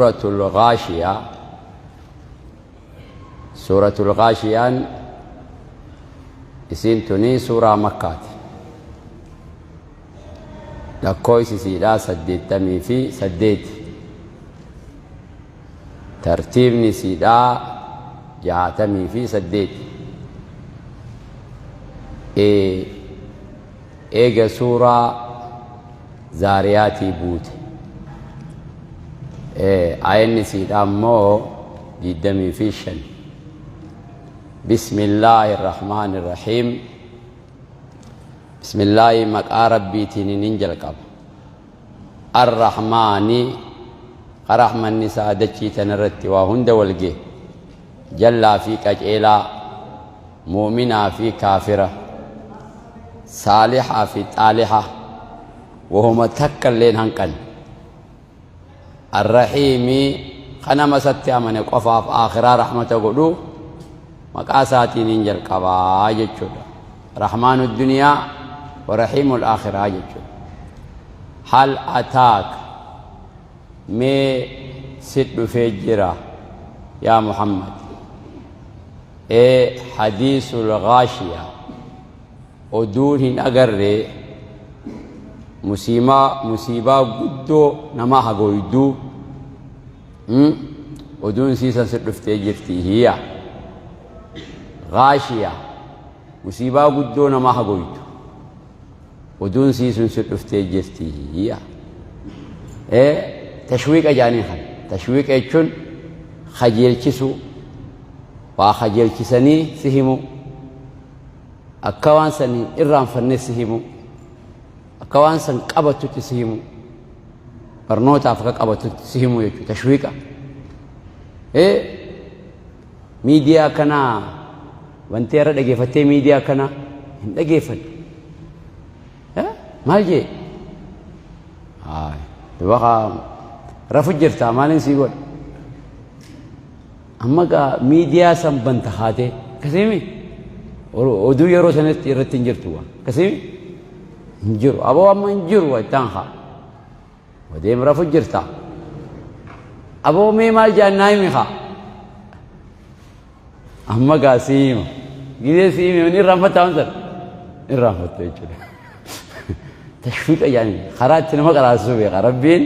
Suuratul Ghaashiyaa. Suuratul Ghaashiyaan isiin tuni suuraa Makkaati. Lakkoofsi isiidhaa 88. Tartiibni isiidhaa 68. Eega suuraa Zaariyaatii buute. Aayanni isiidhaa immoo 25. Bismillaahi Rahmaani Rahiim. Bismillaahi maqaa Rabbiitiin nin jalqaba. Ar-Rahmaani ka rahmanni isaa dachii tanarratti waa hunda wal gehe. Jallaa fi qaceelaa, mu'minaa fi kaafira, saalixaa fi xaalixa wahuma takka illee hin hanqanne. Ar-Rahiimi ka nama isatti amane qofaaf aakhiraa rahmata godhu maqaa isaatiiniin jalqabaa jechuudha. Rahmaanu duniyaa wa rahiimul aakhiraa jechuudha. Hal ataaka mee sit dhufee jira yaa Muhammad ee hadiisul ghaashiya oduun hin agarree musiimaa musiibaa guddoo nama hagooyduu oduun siisan sit dhuftee jirti hiya ghaashiya musiibaa guddoo nama hagoytu Oduun sii sun si dhuftee jirti. Tashwiiqa jedhanii kan. Tashwiiqa jechuun kajeelchisuu. Waa kajeelchisanii si himuu. Akka waan san hin irraanfanne si himuu. Akka waan san qabattutti si himuu. Barnootaaf akka qabattutti si himuu jechuudha. Tashwiiqa. Miidiyaa akkanaa wantee irra dhageeffattee miidiyaa akkanaa hin dhageeffanne. Maal jee? Duba kaa rafu jirtaa maaliin sii godha? Amma gaa miidiyaa san banta haatee akkasiimi oduu yeroo sanatti irratti hin jirtu waa akkasiimi hin jiru aboo amma hin jiru waa ittaan haa. Odeem rafu jirta. Aboo mee maal jaan naa himi kaa. Amma gaa sii hima. Gizee sii hime ni irraanfatta waan sana. Irraanfatta jechuudha. Tashwiiqa jaanii karaa itti nama qaraasisuu beeka. Rabbiin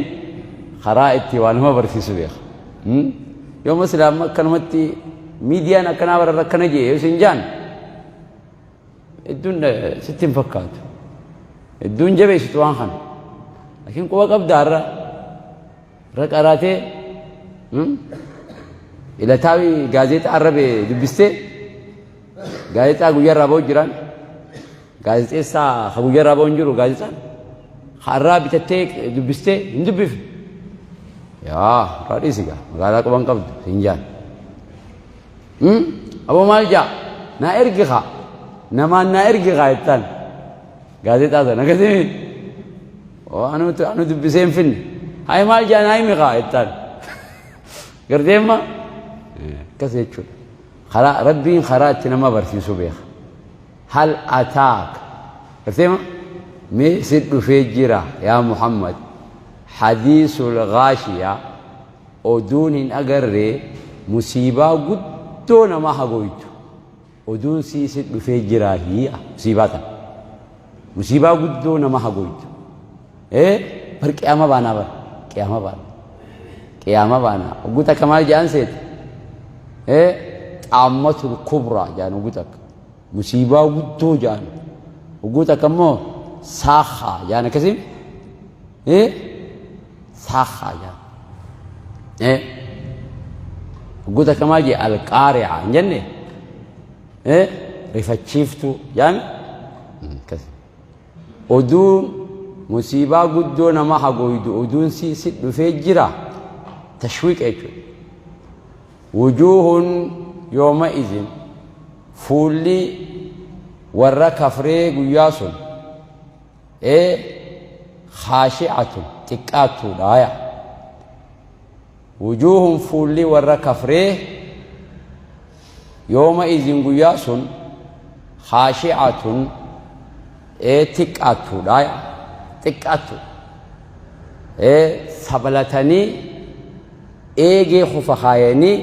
karaa itti waa nama barsiisu beeka. Yooma silaa amma akkanumatti miidiyaan akkanaa bararra akkana jee yoo isin jaan Hedduun sitti hin fakkaatu. Hedduun jabeessitu waan kana. Laakiin quba qabda har'a. Irra qaraatee ilataawi gaazexaa har'a bee dubbistee gaazexaa guyyaa irraa ba'u jiraan. Gaazexeessaa ka guyyaa irraa ba'u hin jiru gaazexaan. Har'aa bitattee dubbistee hin dubbifne. Yaa irraa dhiisi gaa magaalaa quban qabdu siin jaan. Aboo maal jaa? Naa ergi kaa. Namaan naa ergi kaa jettaan. Gaazexaa sana akkasii anu anu dubbisee hin finne. Hayi maal jaa naa himi kaa jettaan. Gartee amma akkas jechuudha. Karaa Rabbiin karaa itti nama barsiisu beeka. Hal ataaka. Gartee ma? Mee si dhufee jira yaa Muhammad. Hadiisul ghaashiyaa. Oduun hin agarree musiibaa guddoo nama hagoytu oduun sii sit dhufee jiraa hii'a musiibaa tana musiibaa guddoo nama hagoytu ee bar qiyaama baanaa bar qiyaama baana qiyaama baanaa ogguu takka maal jedhan seete ee xaammatul kubraa jedhan ogguu takka musiibaa guddoo jedhan ogguu takka immoo saakhaa jedhan akkasiin ee saakhaa jedhan ee ogguu takka maal jedhe alqaari'a hin jenne ee rifachiiftuu jedhan akkas oduu musiibaa guddoo nama hagoydu oduun si si dhufee jira tashwiiqa jechuudha Wujuuhun yooma'izin fuulli warra kafree guyyaa sun ee khaashi'atun xiqqaattuudha ya wujuuhun fuulli warra kafree yooma'izin guyyaa sun khaashi'atun ee xiqqaattuudha ya xiqqaattu ee sablatanii. Eegee kufa kaayanii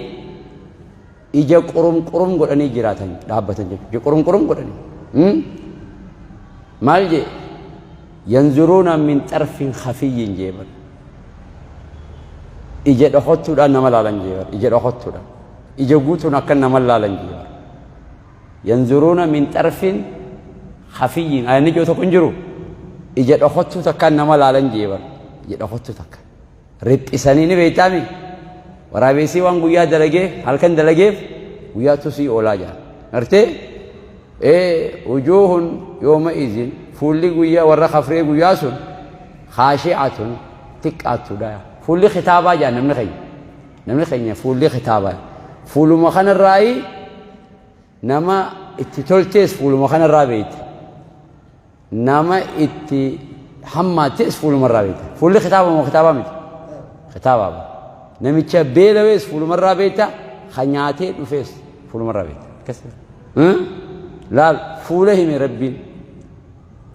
ija qurum qurum godhanii jiraatan dhaabbatan jechuudha. Ija qurum qurum godhanii. Maal jee? Yanzuruuna min xarfin khafiyyin jee bar. Ija dhokottuudhaan nama laalan jee bar. Ija dhokottuudhaan. Ija guutuun akka nama laalan jee bar. Yanzuruuna min xarfin khafiyyin. Ayanni ijoo tokko hin jiru. Ija dhokottuu takkaan nama laalan jee bar. Ija dhokottuu takka. Riphisanii ni beektaami. Waraabeessii waan guyyaa dalagee halkan dalageef guyyaa tusii oolaa jira. Gartee? Ee wujuuhun yooma izin fuulli guyyaa warra kafree guyyaa sun khaashi'atun xiqqaattuudha. Fuulli kitaabaa jaa namni keenya. Namni keenya fuulli kitaabaa. Fuuluma kanarraayi nama itti toltees fuuluma kanarraa beekta. Nama itti hammaattes fuulumarraa beekta. Fuulli kitaaba moo kitaabaa miti? Kitaabaa bara. Namicha beelawees fuulumarraa beekta, ka nyaatee dhufees fuulumarraa beekta. Akkas. Laal fuula hime Rabbiin.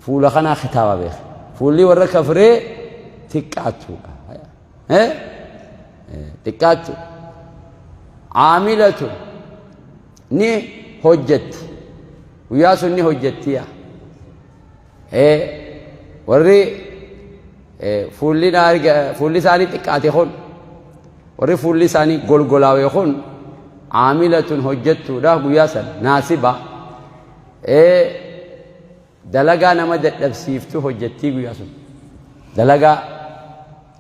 Fuula kanaa kitaaba beeka. Fuulli warra kafree xiqqaattuudha. Xiqqaattu. Caamilatu ni hojjetti. Guyyaa sun ni hojjettiya. Warri fuulli fuulli isaanii xiqqaate kun warri fuulli isaanii golgolaawe kun caamilatun hojjettuudha guyyaa san naasiba. Dalagaa nama dadhabsiiftu hojjettii guyyaa sun. Dalagaa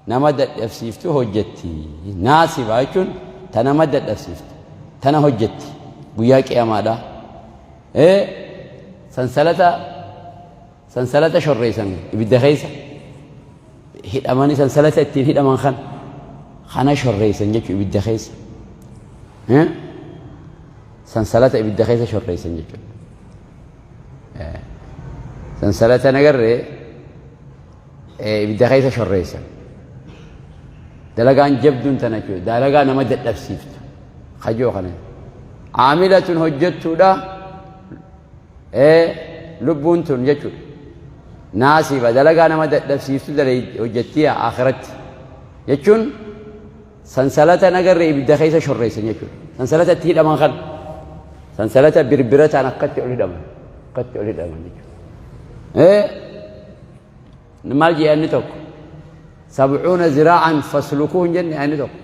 nama dadhabsiiftu hojjetti. Naasiba jechuun ta nama dadhabsiiftu. Tana hojjetti guyyaa qiyamaadha. Sansalata sansalata shorreessan ibidda keessa hidhamanii sansalata ittiin hidhaman kan kana shorreessan jechuun ibidda keessa. Sansalata ibidda keessa shorreessan jechuudha. Sansalata nagarree ibidda keessa shorreessan. Dalagaan jabduun tana jechuudha. Dalagaa nama dadhabsiiftu. Kajoo kana. Caamilatun hojjettuudha. Lubbuun tun jechuudha. Naasiba dalagaa nama dadhabsiiftu hojjettii akhiratti. Jechuun sansalata nagarree ibidda keessa shorreessan jechuudha. Sansalata itti hidhaman kana. Sansalata birbirataan akkatti ol hidhaman. Akkatti ol hidhaman jechuudha. Maal jee inni tokko? Sabcuuna ziraa'an faslukuu hin jenne inni tokko.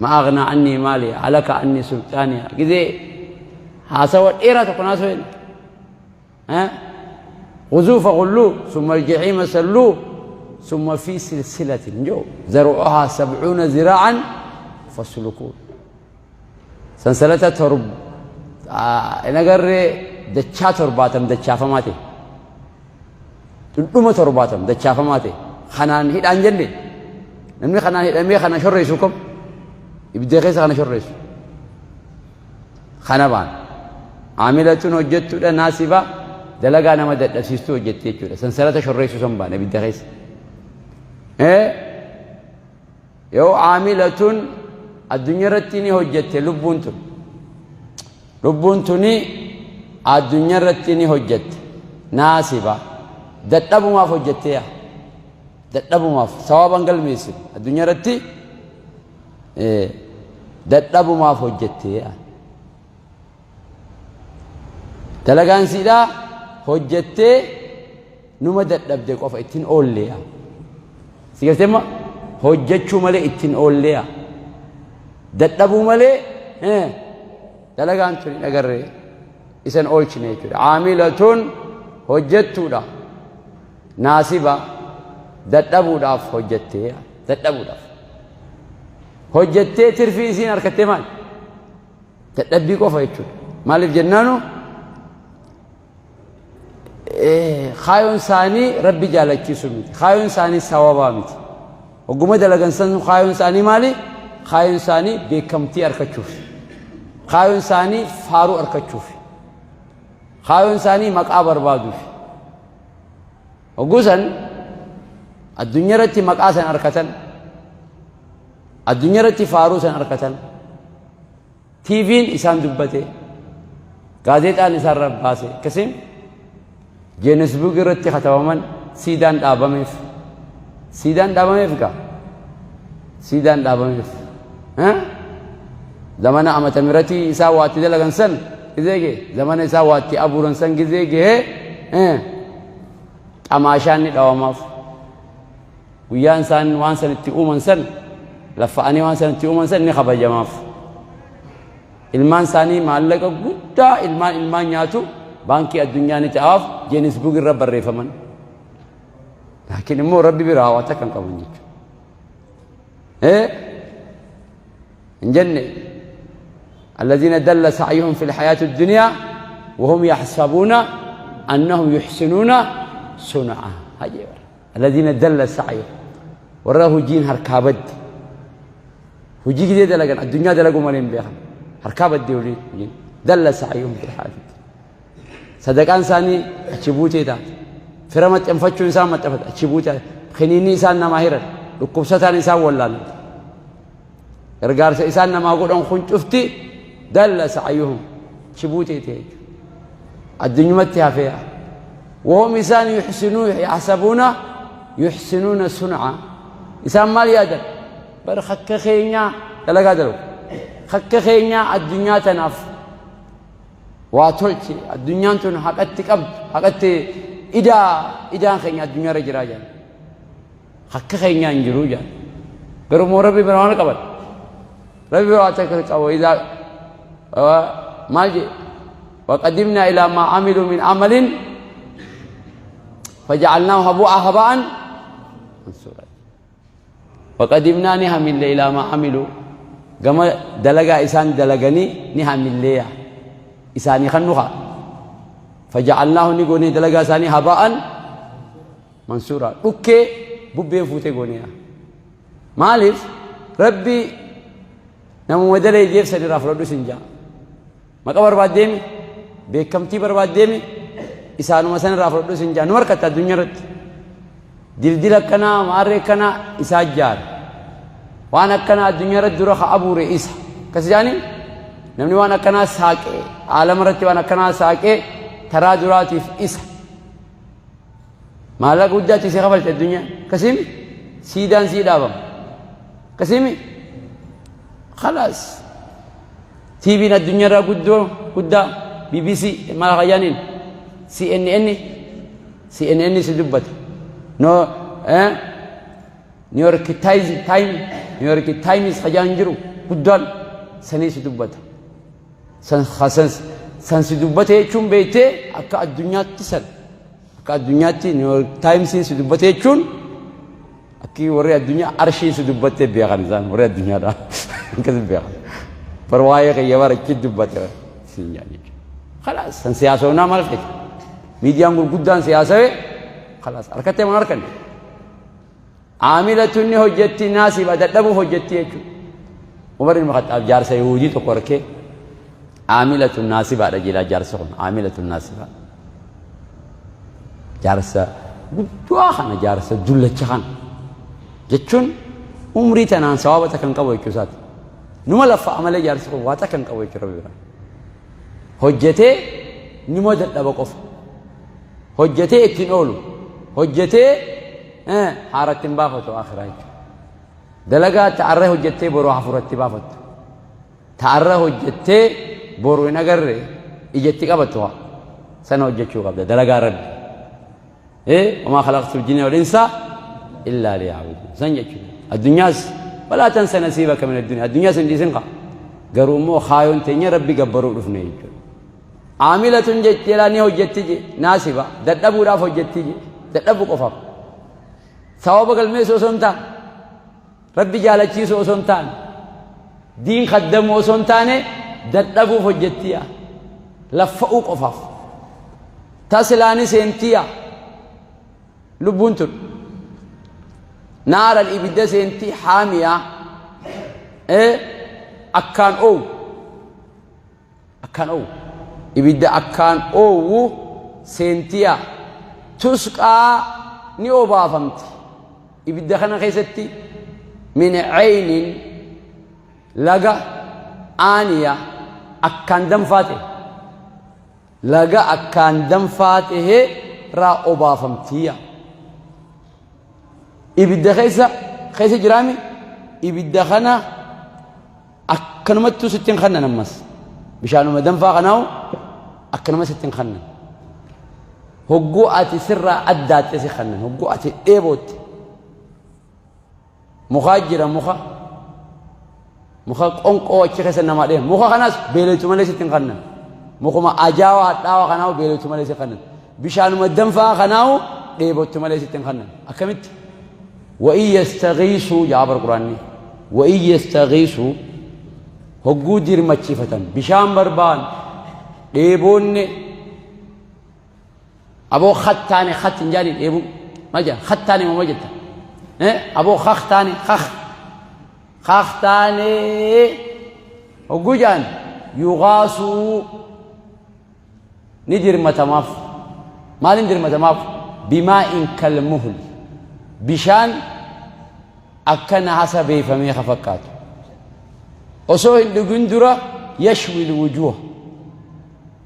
Ma aghnaa annii maaliya halaka annii sulxaaniya gizee haasawa dheeraa tokko naasoo jenne. Khuzuu fagulluu summa aljahiima salluu summa fi silsilatin joo zar'uhaa sabcuuna ziraa'an faslukuu. Sansalata torb hin agarree dachaa torbaatam dachaafamaa ta'e. Dhundhuma torbaatam dachaafamaa ta'e. Kanaan hidhaan jenne namni kanaan hidhamee kana shorreessu kam ibidda keessa kana shorreessu. Kana baan aamilatun hojjettuudha naasiba dalagaa nama dadhabsiistuu hojjetti jechuudha. Sansalata shorreessu san baan ibidda keessa. Yoo aamilatun addunyaa irratti ni hojjette lubbuun tun. Lubbuun tuni addunyaa irratti ni hojjette. Naasiba. Dadhabumaaf hojjettee yaa. Dadhabumaaf sawaban galmeessine addunyaa irratti dadhabumaaf hojjettee yaa. Dalagaan siidhaa hojjettee numa dadhabde qofa ittiin oollee. Si galtee amma hojjechuu malee ittiin oollee. Dadhabuu malee dalagaan tun hin agarree isan oolchine jechuudha. Caamilatun hojjettuudha. Naasiba dadhabuudhaaf hojjettee dadhabuudhaaf. Hojjettee tirfii isiin harkattee maali? Dadhabbii qofa jechuudha. Maaliif jennaanu kaayoon isaanii rabbi jaalachiisuu miti. Kaayoon isaanii sawabaa miti. Hogguma dalagan san kaayoon isaanii maali? Kaayoon isaanii beekamtii argachuuf. Kaayoon isaanii faaruu argachuuf. Kaayoon isaanii maqaa barbaaduuf. Hogguu san addunyaa irratti maqaa san argatan addunyaa irratti faaruu san argatan TVn isaan dubbate, gaazexaan isaan rabbaase, akkasiin Jeenesbuug irratti katabaman siidaan dhaabameef. Siidaan dhaabameef gaa. Siidaan dhaabameef. Zamana amata miratii isaa waatti dalagan san gizee gahe zamana isaa waatti abuuran san gizee gahe xamaashaan ni dhawamaaf. Guyyaan isaan waan san itti uuman san laffa'anii waan san itti uuman san ni kabajamaaf. Ilmaan isaanii maallaqa guddaa ilmaan ilmaan nyaatu baankii addunyaa ni ta'aaf Jeenisbuug irra barreeffaman. Laakiin immoo rabbi biraa waa takka hin qaban jechuudha. Hin jenne الذين دل سعيهم في الحياة الدنيا وهم يحسبون أنهم يحسنون صنعا الذين دل سعيهم warra hojiin harkaa badde hojii gidee dalagan addunyaa dalaguu malee hin beekan harkaa badde hojiin dalla sa'yuhum fil hayaati sadaqaan isaanii achi buutee taate fira maxxanfachuun isaan maxxanfate achi buutee kiniinni isaan namaa hiran dhukkubsataan isaan wallaalan gargaarsa isaan namaa godhan kun cufti dalla sa'yuhum achi buutee ta'e jechuudha addunyumatti hafee wahum isaan yuxsinuu yaxsabuuna yuxsinuuna sun'a isaan maal yaadan bar akka keenyaa dalagaa dalagu akka keenyaa addunyaa tanaaf waa tolche addunyaan tun haqatti qabdu haqatti idaa idaan keenya addunyaarra jiraa jedhan akka keenyaa hin jiruu jedhan garuu immoo rabbi bira waan qaban rabbi bira waa takka qabu idaa maal jedhe وقدمنا إلى ما عملوا من عمل فجعلناه هباء منثورا وقدمنا نهم إلى ما عملوا كما دلقا إسان دلقني نهم اللي إساني خنوها فجعلناه نقوني دلقا إساني هباء منثورا أوكي ببين فوتي قونيا مالف ربي نمو دلي جيف سني رافلو سنجا Maqaa barbaaddeemi beekamtii barbaaddeemi isaanuma san irraa fudhadhu sin jaa nu harkatta addunyaa irratti. Dildila akkanaa maarree akkanaa isaa jaara. Waan akkanaa addunyaa irratti dura ka abuure isa. Akkas jaanii namni waan akkanaa saaqee aalama irratti waan akkanaa saaqee taraa duraatiif isa. Maallaqa guddaatti si kafalti addunyaan. Akkasiimi siidaan sii dhaabama. Akkasiimi khalaas. TVn addunyaarraa guddoo guddaa BBC maal hayyaaniin CNN CNN si dubbata. No eh New York Times Time New York Times hajaan jiru guddaan sanii si dubbata. San san san si dubbate jechuun beektee akka addunyaatti san akka addunyaatti New York Timesiin si dubbate jechuun Akki warri addunyaa arshiin si dubbattee beekan isaan warri addunyaadha. Akkasi beekan. Bar waa'ee kiyya bara achi dubbate siin jaan jechuudha. Khalaas san siyaasoonaa maal feete? Miidiyaan gurguddaan siyaasawee khalaas harkattee mana harkanne. Aamilatun ni hojjetti naasiba dadhabuuf hojjetti jechuudha. Umar ilma Khaxaab jaarsa Yahuudii tokko harkee aamilatun naasibaadha jedha jaarsi kun aamilatun naasibaa. Jaarsa guddaa kana jaarsa dullacha kana jechuun umrii tanaan sawaaba takka hin qabu jechuu isaati. Numa laffa amalee jaarsi kun waa takka hin qabu jechuu rabbi biraa. Hojjetee numa dadhaba qofa. Hojjetee ittiin oolu. Hojjetee haaratti hin baafatu akhiraa jechuudha. Dalagaa ta'arra hojjettee boroo hafuuratti baafattu. Ta arra hojjettee boru hin agarre ijatti qabattu haa sana hojjechuu qabda dalagaa rabbi. Ee wamaa khalaqtul jinna wal insa illaa liya'budun san jechuudha. Addunyaas walaa tansa nasiibaka min addunyaa addunyaas hin dhiisin kaa garuu immoo kaayoon teenya rabbi gabbaruu dhufne jechuudha. Aamilatun jechuudha ni hojjetti je naasiba dadhabuudhaaf hojjetti je dadhabuu qofaaf. Sababa galmeessu osoo hin taane Rabbi jaalachiisuu osoo hin taane, diin khaddamuu osoo hin taane dadhabuuf hojjettiya. Laffa'uu qofaaf. Tasilaa ni seentiya. Lubbuun tun. Naaran ibidda seentii haamiya. Akkaan oowu. Akkaan oowwu. Ibidda akkaan oowwu seentiya. Tusqaa ni obaafamti. Ibidda kana keessatti min caynin laga aaniya akkaan danfaa ta'e laga akkaan danfaa ta'e irraa obaafamtiya. Ibidda keessa keessa jiraami Ibidda kana akkanumattuu sitti hin kannan ammas. Bishaanuma danfaa kanaahu akkanuma sitti hin kannan. Hogguu ati sirraa addaatte si kannan. Hogguu ati dheebootte. Mukaa jira muka. Muka qonqoo achi keessa namaa dheema. Muka kanas beelaytu malee sitti hin kannan. Mukuma ajaawaa hadhaawaa kanaahu beelaytu malee si kannan. Bishaanuma danfaa kanaahu dheebottu malee sitti hin kannan. Akkamitti? Wa'in yastagiisuu jaa bar quraanni. Wa'in yastagiisuu hogguu dirmachiifatan bishaan barbaan dheeboonne aboo kattaane kat hin jaani dheebuu maal jedhan kattaane moo maal jetta aboo kaktaane kak kaktaane hogguu jaan yugaasuu ni dirmatamaaf maaliin dirmatamaaf bimaa'in kalmuhli bishaan akka nahasa beeyfamee ka fakkaatu osoo hin dhugin dura yashwil wujuha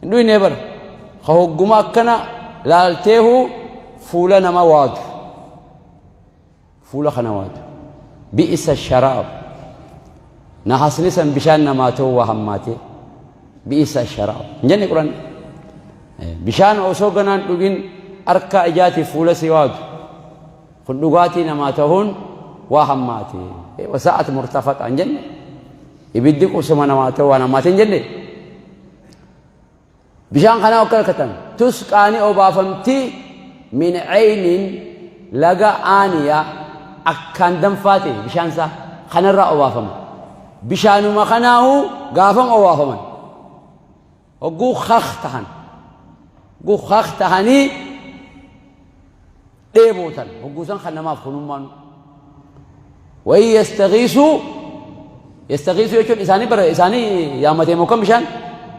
hin dhuynee bara ka hogguma akkana laalteehu fuula nama waadu fuula kana waadu bi'isa sharaab nahasni san bishaan namaa ta'uu waa hammaatee bi'isa sharaab hin jenne quran bishaan osoo ganaan dhugin harka ijaatiif fuula si waadu kun dhugaatii namaa ta'uun waa hammaate wasaa'at murtafaqa hin jenne ibiddi qubsuma namaa ta'uu waan hammaate hin jenne Bishaan kanaa akka harkatan tusqaa ni obaafamti min caynin laga aaniya akkaan danfaa ta'e bishaan isaa kanarraa obaafama. Bishaanuma kanaahu gaafam obaafaman. Hogguu kak tahan. Hogguu kak tahanii dheebootan hogguu san kan namaaf kunummaan. Wayi yastagiisuu yastagiisuu jechuun isaanii bara isaanii yaammatee moo kam bishaan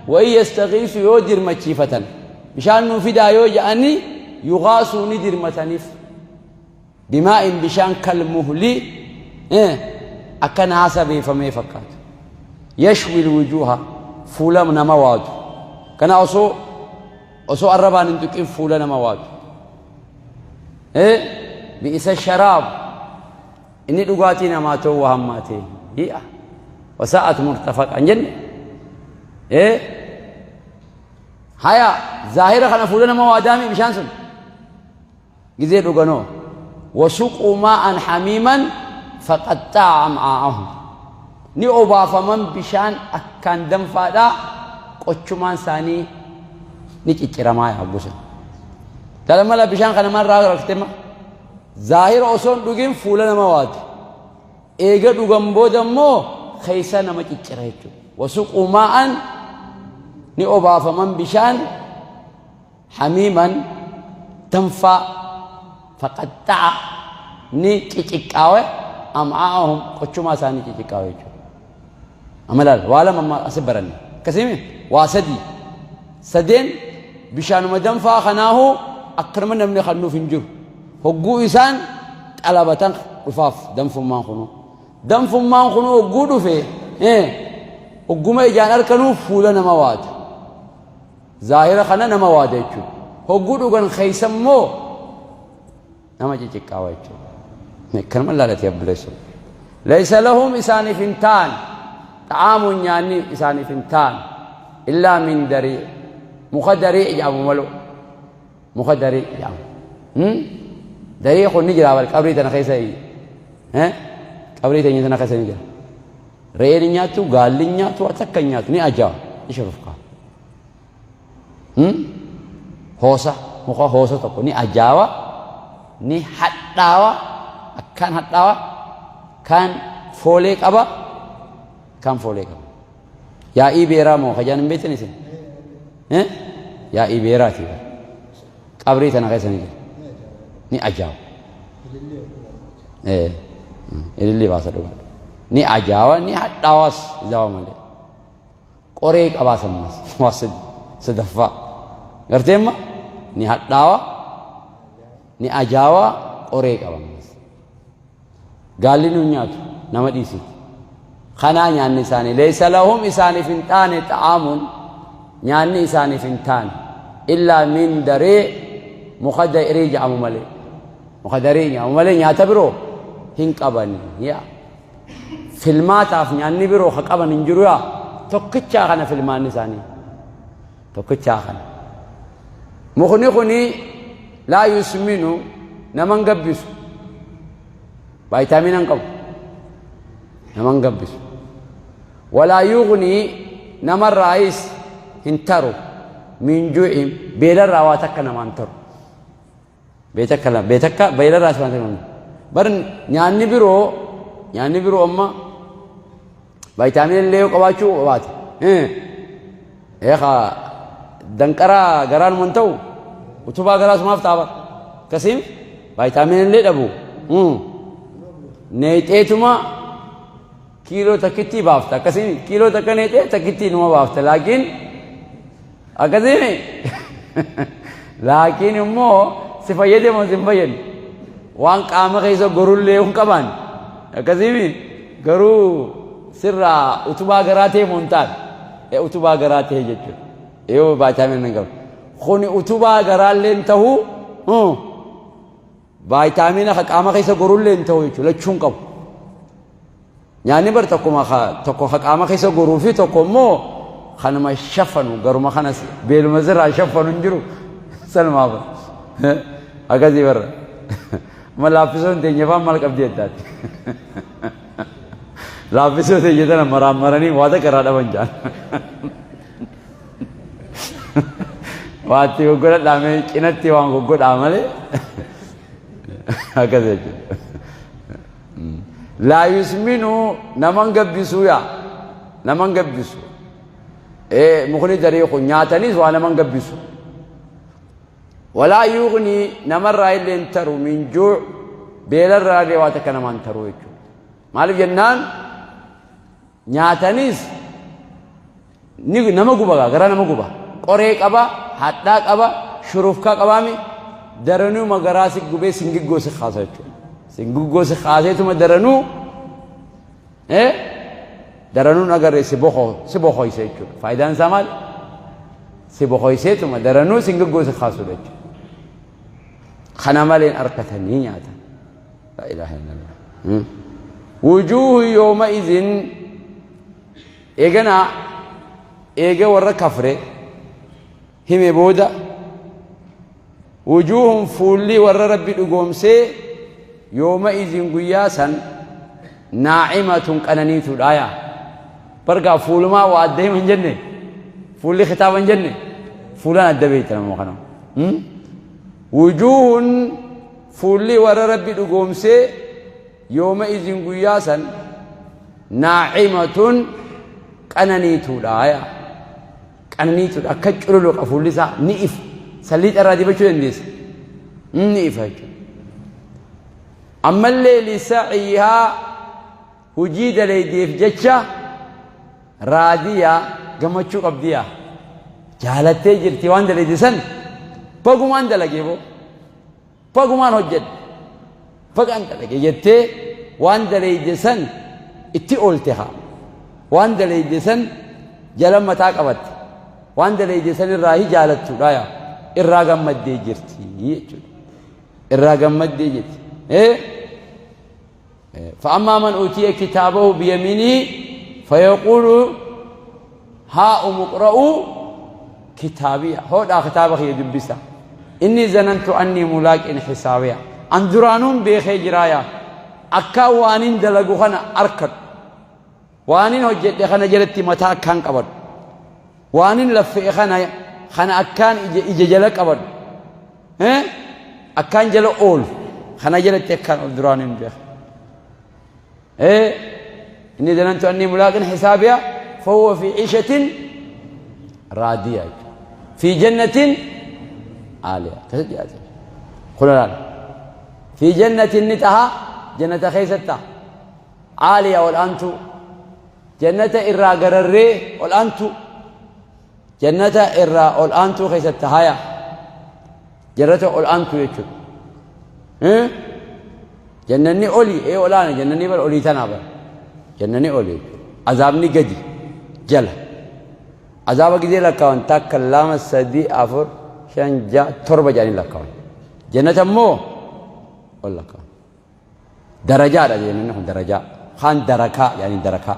wayi yastagiisuu yoo dirmachiifatan bishaan nuu fidaa yoo ja'anii yugaasuu ni dirmataniif bimaa'in bishaan kalmuhli akka naasa beefamee fakkaatu yashwil wujuuha fuula nama waadu kana osoo osoo arrabaan hin tuqin fuula nama waadu Bi'isa sharaab inni dhugaatii namaa ta'uu waa hammaate hi'a wasaa'at murtafaqa hin jenne haya zaahira kana fuula nama waadaami bishaan sun gizee dhuganoo wasuquu maa'an hamiiman faqaxxa'a am'aa'ahum ni obaafaman bishaan akkaan danfaadhaa qochumaan isaanii ni cicciramaa yaa gosa Dhala mala bishaan kana maal irraa rakkate ma? Zaahira osoo hin dhugin fuula nama waati. Eega dhugan booda immoo keessa nama ciccira jechuudha. Wasuquu maa'an ni obaafaman bishaan hamiiman danfaa faqaxxa'a ni ciciqqaawe am'aa'ahum qochumaa isaanii ciciqqaawe jechuudha. Amma laal waa lama amma asi baranne akkasiimi waa sadii sadeen bishaanuma danfaa kanaahu akkanuma namni kannuuf hin jiru hogguu isaan xalabatan dhufaaf danfummaan kunuu danfummaan kunuu hogguu dhufe hogguma ijaan arkanuu fuula nama waata zaahira kana nama waada jechuudha hogguu dhugan keessa immoo nama ciciqqaawa jechuudha. Akkanuma laalate abbuleessu. Laysa lahum isaaniif hin ta'an xa'aamuun nyaanni isaaniif hin ta'an illaa min darii muka darii jedhamu maloo muka darii jedhamu. Darii kun ni jira bal qabrii tana keessa qabrii teenya tana keessa ni jira. Re'een hin nyaattu gaalli hin nyaattu waan takka hin nyaattu ni ajaa'a ni shurufkaa. Hoosa muka hoosa tokko ni ajaawa ni hadhaawa akkaan hadhaawa kaan foolee qaba kaan foolee qaba. Yaa'ii beeraa moo kajaan hin beektan isin? Yaa'ii beeraati. Qabrii tana keessa ni jira. Ni ajaawa. Ilillii baasa dhugaa. Ni ajaawa ni hadhaawas ijaawa malee. Qoree qabaa sammas waa sadaffaa gartee amma ni hadhaawa ni ajaawa qoree qaba ammas gaalli nu nyaatu nama dhiisiti kanaa nyaanni isaanii leeysa lahum isaaniif hin taane xa'aamuun nyaanni isaaniif hin taane illaa min daree muka daree jedhamu malee muka daree jedhamu malee nyaata biroo hin qabani yaa. Filmaataaf nyaanni biroo ka qaban hin jiru yaa tokkichaa kana filmaanni isaanii. Tokkichaa kana. Mukni kuni laa yusminu nama hin gabbisu. Vaayitaamina hin qabu. Nama hin gabbisu. Walaa yugnii namarraayis hin taru min juu'in beelarraa waa takka namaan taru. Beetakka lama beetakka beelarraa waan takka bar nyaanni biroo nyaanni biroo amma vaayitaamina illee yoo qabaachuu baate eekaa danqaraa garaan man ta'u utubaa garaa sumaaf ta'a bar akkasiin vaayitaamina illee dhabu neexeetuma kiiloo takkittii baafta akkasiin kiiloo takka neexee takkittii numa baafta laakiin akkasiin laakiin immoo si fayyade moo si hin fayyadne waan qaama keessa gorullee hin qabaan akkasiin garuu sirraa utubaa garaa ta'e moo hin taane ee utubaa garaa ta'e jechuudha yoo vaayitaamina hin qabu kuni utubaa garaallee hin ta'uu Vaayitaamina ka qaama keessa gorullee hin ta'u jechuudha. Lachuu hin qabu. Nyaanni bar tokkuma ka tokko ka qaama keessa goruu fi tokko immoo kanuma shafanu garuma kanas beeluma sirraa shafanu hin jiru. Sanumaa bar. Akkasii barra. Amma laaffisoo hin teenye faan maal qabdi jettaati. Laaffisoo teenye tana maraan maranii waa takka irraa dhaban jaan. Waa itti goggodhadhaa mee cinatti waan goggodhaa malee akkas jechuudha. Laa yusminu naman gabbisuu yaa naman gabbisu. Ee mukni darii kun nyaatanis waa naman gabbisu. Walaa yuugnii namarraa illee hin taru min juu beelarraa illee waa takka namaan taru jechuudha. Maaliif jennaan Nyaatanis ni nama guba gaa garaa nama guba. Qoree qaba, hadhaa qaba, shurufkaa qabaami daranuu garaa si gubee singiggoo si kaasa jechuudha. Singiggoo si kaaseetuma daranuu daranuun agarree si boko si bokoysa jechuudha. Faayidaan isaa maali? Si bokoyseetuma daranuu singiggoo si kaasudha jechuudha. Kana maleen arkatanii nyaatan. Laa ilaaha illallah. Wujuuhu yooma izin eeganaa eega warra kafre hime booda wujuuhun fuulli warra rabbi dhugoomsee yooma izin guyyaa san naa'imatun qananiituudha yaa bargaa fuulumaa waa adda hima hin jenne fuulli kitaaba hin jenne fuulaan adda beektan ammoo kana wujuuhun Fuulli warra Rabbi dhugoomsee yooma'izin guyyaa san naa'imatun qananiituudha. Aya. Qananiituudha. Akka cululuqa fuulli isaa ni ifa. Salliixa irraa dibachuu dandeessa. Ni ifa jechuudha. Ammallee lisa'ihaa hujii dalaydeef jecha raadiya gammachuu qabdiya. Jaalattee jirti waan dalayde san bagumaan dalagee boo. Bagumaan hojjedhe, bagaan dalage jettee waan daleeyde san itti oolte haa. Waan daleeyde san jala mataa qabatte. Waan daleeyde san irraa hi jaalattuudha yaa. Irraa gammaddee jirti jechuudha. Irraa gammaddee jirti. Eh? فأما من أوتي كتابه بيمينه فيقول هاؤم اقرءوا كتابيه هودا كتابك يدبسا إني ظننت أني ملاق حسابيا أن درانون بيخي جرايا أكا وانين دلقو خنا أركض وانين هجد خنا جلتي متى كان قبض وانين لفئ خنا خنا أكان إجا جلق قبض Akkaan jala oolu kana jalatti akkaan ol duraan hin beeku. Inni zanantu annii mulaaqin hisaabiya fahuwa fi ciishatin raadiya fi jannatin aaliya akkasitti dhiyaate. Kun laal fi jannatin ni taha jannata keessatti taha aaliya ol aantuu jannata irraa gararree ol aantuu Jannata irraa ol aantuu keessatti haya. Jannata ol aantuu jechuudha. Jannanni olii ee ol aana jannanni bara olii tanaa bara. Jannanni olii jechuudha. Azaabni gadi jala. Azaaba gizee lakkaawan takka lama sadii afur shan ja'a torba jedhanii lakkaawan. Jannata immoo ol lakkaawan. Darajaadha jennanni kun darajaa. Kaan darakaa yaani darakaa.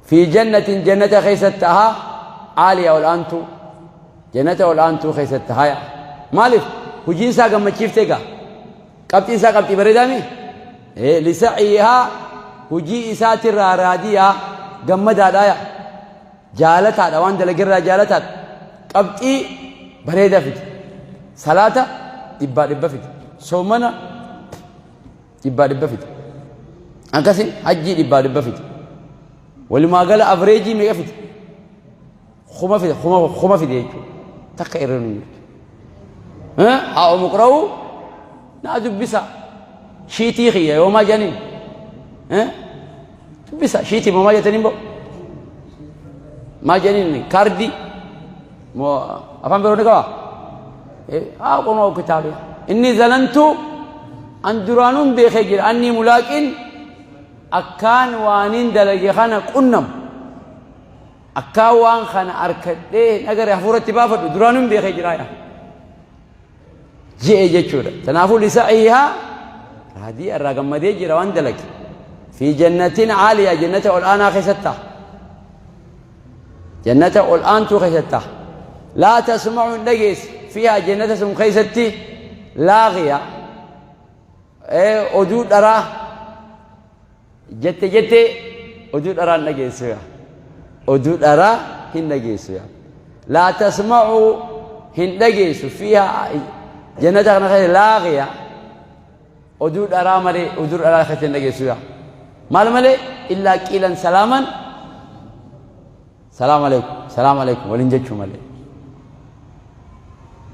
Fi jannatin jannata keessatti taha caaliya ol aantuu. Jannata ol aantuu keessatti taha. Maaliif? Hojiin isaa gammachiiftee gaa. Qabxiin isaa qabxii bareedaa mi? Lisa'ihaa hojii isaatirraa raadiyaa gammadaadha yaa. Jaalataadha waan dalagerraa jaalataadha. Qabxii bareedaa fide. Salaata dhibbaa dhibba fide. Soomana dhibbaa dhibba fide. Akkasi hajjii dhibbaa dhibba fide. Walumaa gala avreejii meeqa fide? Kuma fide kuma kuma fide jechuudha. Takka irra nu jirtu. Haa umuqra'u naa dubbisa. Shiitii kiyya yoomaa jedhaniin. Dubbisa shiitii moo maal jettaniin boo? Maal jedhaniin kaardii moo afaan biroo ni qabaa? Haa qonoo kitaaba. Inni zanantu an duraanuun beekee jira annii mulaaqiin akkaan waaniin dalage kana qunnamu. Akkaan waan kana arkadhee hin agarre hafuuratti baafadhu duraanuun beekee jira yaa. Je'e jechuudha. Tanaafuu lisa'ihaa raadii irraa gammadee jira waan dalage. Fi jannatin caaliyaa jannata ol aanaa keessatti ta'a. Jannata ol aantuu keessatti ta'a. Laa tasma'u hin dhageessu fiihaa jannata sun keessatti laagiya oduu dharaa Jette jette oduu dharaa hin dhageessu yaa. Oduu dharaa hin dhageessu yaa. Laa tasma'u hin dhageessu fiihaa jannata kana keessa laaqiya oduu dharaa malee oduu dharaa keessa hin dhageessu yaa. Maal malee illaa qiilan salaaman salaam alaikum salaam alaikum waliin jechuu malee.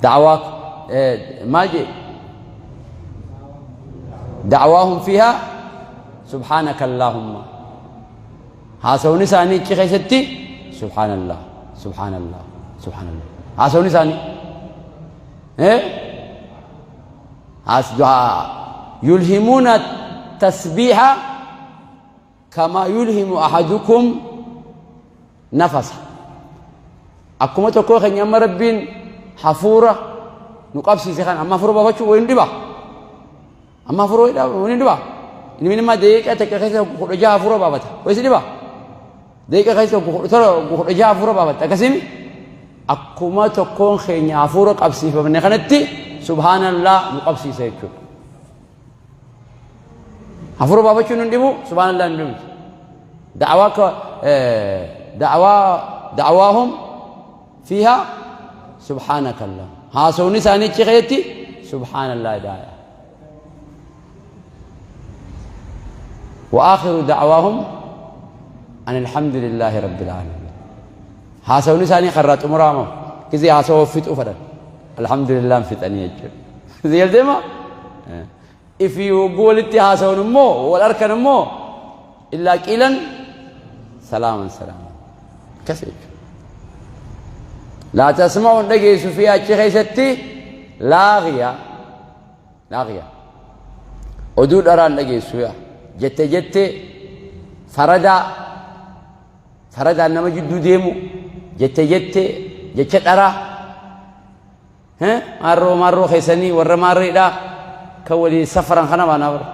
Da'awaa maal jee da'awaahum fiihaa subhaanaka allaahumma haasawni isaanii achi keessatti subhaanallah subhaanallah subhaanallah haasawni isaanii yulhimuuna tasbiiha Kamaa yulhimu ahadukum nafasa. Akkuma tokkoo keenya amma Rabbiin hafuura nu qabsiise kana amma hafuura baafachuu wayii nu dhiba. Amma hafuura wayii nu dhiba. Inni nama daqiiqaa takka keessa 16 hafuura baafata. Wayii si dhiba. Daqiiqaa keessa 17 16 hafuura baafata. Akkasiin akkuma tokkoon keenya hafuura qabsiifamne kanatti subhaanallah nu qabsiisa jechuudha. Hafuura baafachuun hin dhibu subhaanallah hin dhibu. Da'awaa akka da'awaa da'awaahum fiihaa subhaanakallah. Haasawni isaanii achi keessatti subhaanallah daaya. وآخر دعواهم أن الحمد لله رب العالمين haasawni isaanii karraa xumuraama gizee haasawa fixuu fedhan alhamdulillah fixanii jechuudha si galtee maa ifii hogguu walitti haasawan immoo wal arkan immoo illaa qiilan salaaman salaaman akkas jechuudha laa tasma'u hin dhageessu fi achi keessatti laagiya laagiya oduu dharaa hin dhageessu yaa jette jette faradaa Faradaan nama jidduu deemu jette jette jecha dharaa maarroo maarroo keessanii warra maarreedhaa kan waliin safaran kana baanaa bara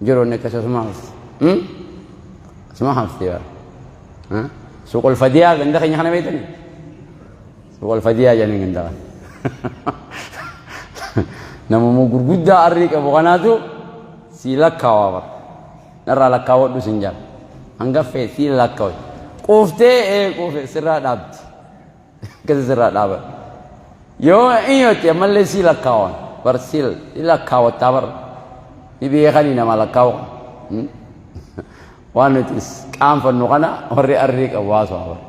jiroonni akkas asuma hafte asuma hafte bara suuqol fadiyaa ganda keenya kana beektanii suuqol fadiyaa jedhanii ganda kana namuma gurguddaa arrii qabu kanaatu sii lakkaawaa bara Narraa lakkaawwadhu sin jedha. Hanga feet sii lakkaawe. Quuftee ee quufe sirraa dhaabdi. Akkasi sirraa dhaaba. Yoo iyyootti ammallee sii lakkaawan. Bar sii lakkaawattaa bar. Ni beekanii nama lakkaawu kana. Waan nuti qaanfannu kana warri arrii qabu haasawaa bar.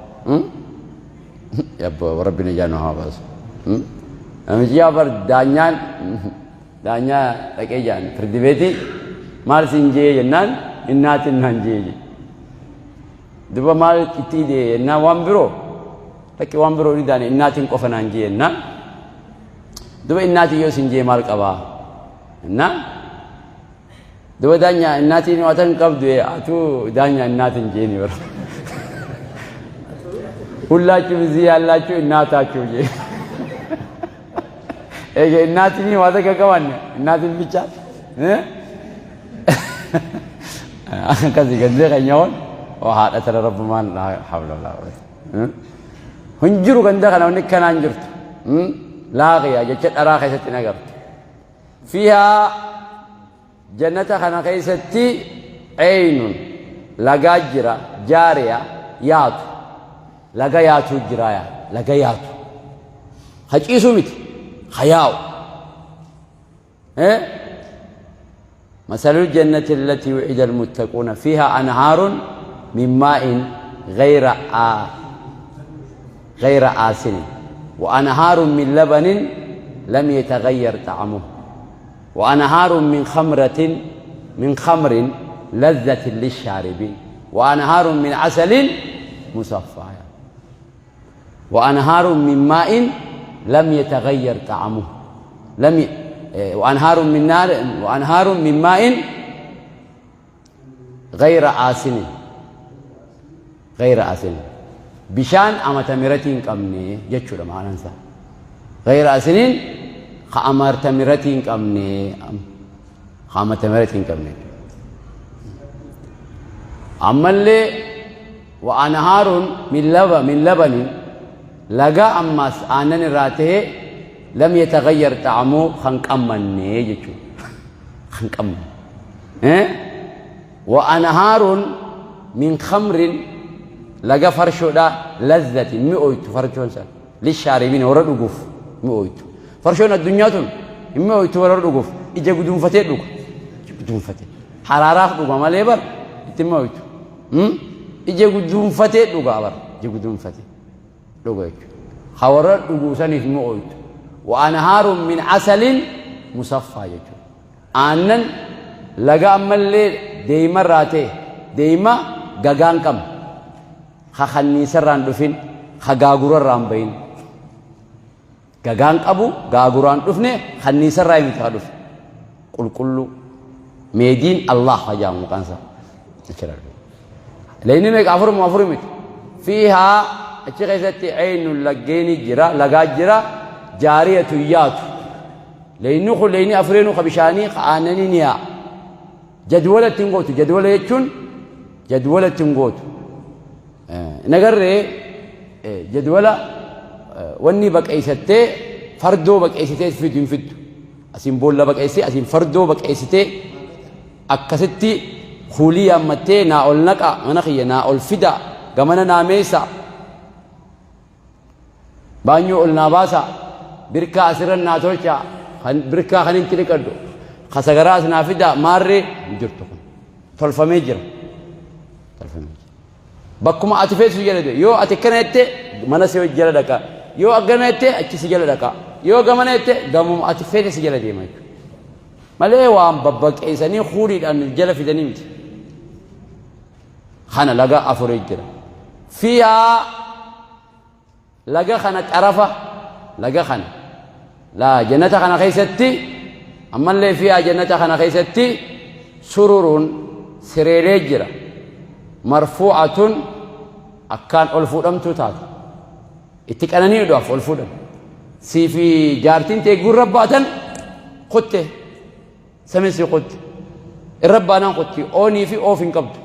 Yabbo rabbi na jaanu haa baasu. Namichi yaa bar daanyaan Daanyaa dhaqee jaan firdi beetii maal siin jee jennaan innaatiin naan jee jee. Duba maal itti idee jennaan waan biroo dhaqi waan biroo ni daane innaatiin qofa naan jee jennaan. Duba innaatiin yoo siin jee maal qabaa jennaan. Duba daanyaa innaatiin waa tan qabdu atuu daanyaa innaatiin jeeni bara. ሁላችሁም እዚህ ያላችሁ እናታችሁ jee. Eega innaatiin waa takka qabanne innaatiin bicha. Akkasii gandee keenya kun oo haadha tana rabbumaan laa hawla walaa quwwata. Hin jiru ganda kana wanni akkanaa hin jirtu. Laaqiya jecha dharaa keessatti hin agartu. Fiihaa jannata kana keessatti eynun lagaa jira jaariya yaatu laga yaatuu jira yaa laga yaatu. Ha ciisuu miti ha yaa'u. مثل الجنة التي وعد المتقون فيها أنهار من ماء غير آ غير آسن وأنهار من لبن لم يتغير طعمه وأنهار من خمرة من خمر لذة للشاربين وأنهار من عسل مصفى وأنهار من ماء لم يتغير طعمه لم ي... وأنهار من نار وأنهار من ماء غير آسن غير آسن بشان أما تمرتين قمني جتشو معنى غير آسنين خأمر تمرتين قمني خأمر تمرتين قمني Ammallee wa anhaarun min laba min labanin laga ammaas aannan irraa ta'e lam yataghayyar xa'amuu kan qammanne jechuudha. Kan qammanne. Eh? Wa anhaarun min khamrin laga farshoodha lazzati mi'ooytu farshoon san lishaaribiin warra dhuguuf mi'ooytu. Farshoon addunyaa tun hin mi'ooytu warra dhuguuf ija guduunfatee dhuga. Ija guduunfatee. Haraaraaf dhuga malee bar itti mi'ooytu. Ija guduunfatee dhuga bar ija guduunfatee dhuga jechuudha. Ha warra dhuguu saniif mi'ooytu. Wa anhaarun min asalin musaffaa jechuudha. Aannan laga ammallee deeymarraa ta'e deeyma gagaan qabne ha kanniisarraan dhufin ha gaagurarraan bahin. Gagaan qabu gaaguraan dhufne kanniisarraa miti ha dhufe. Qulqulluu. Meediin Allah ha jedhamu maqaan isaa. Achirraa dhufe. Leyni meeqa afur moo afur miti. Fiihaa achi keessatti eynun laggeeni jira lagaa jira jaariyatu yaatu. Leyni kun leyni afureenuu ka bishaanii ka aannanii ni yaa'a. Jadwala ittiin gootu jadwala jechuun jadwala ittiin gootu. Nagarree jadwala wanni baqeessattee fardoo baqeessitee fidu hin fiddu. Asiin boolla baqeessee asiin fardoo baqeessitee akkasitti kuulii yaammattee naa ol naqa mana kiyya naa ol fida gamana naa meessa baanyoo ol naa baasa birkaa asirra naa tolcha kan birkaa kan itti dhiqadhu kasagaraa as naa fida maarree hin jirtu kun tolfamee jira tolfamee jira. Bakkuma ati feetu si jala deema. Yoo ati akkana jette mana si jala dhaqa. Yoo akkana jette achi si jala dhaqa. Yoo gamana jette gamuma ati feete si jala deema jechuudha. Malee waan babbaqeessanii huuriidhaan jala fidanii miti. Kana laga afurii jira. Fiyaa Laga kana xarafa laga kana laa jannata kana keessatti ammallee fiyaa jannata kana keessatti sururuun sireelee jira marfuu'atun akkaan ol fuudhamtuu taate itti qananiidhaaf ol fuudhan sii fi jaartiin tee gurra baatan kutte samin sii kutte irra baanaan kutti oonii fi oof hin qabdu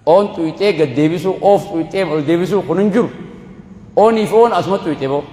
Oon xuyxee gad deebisuu, oof xuyxee ol deebisuu kun hin jiru. Oonii fi oon asuma xuyxe boo.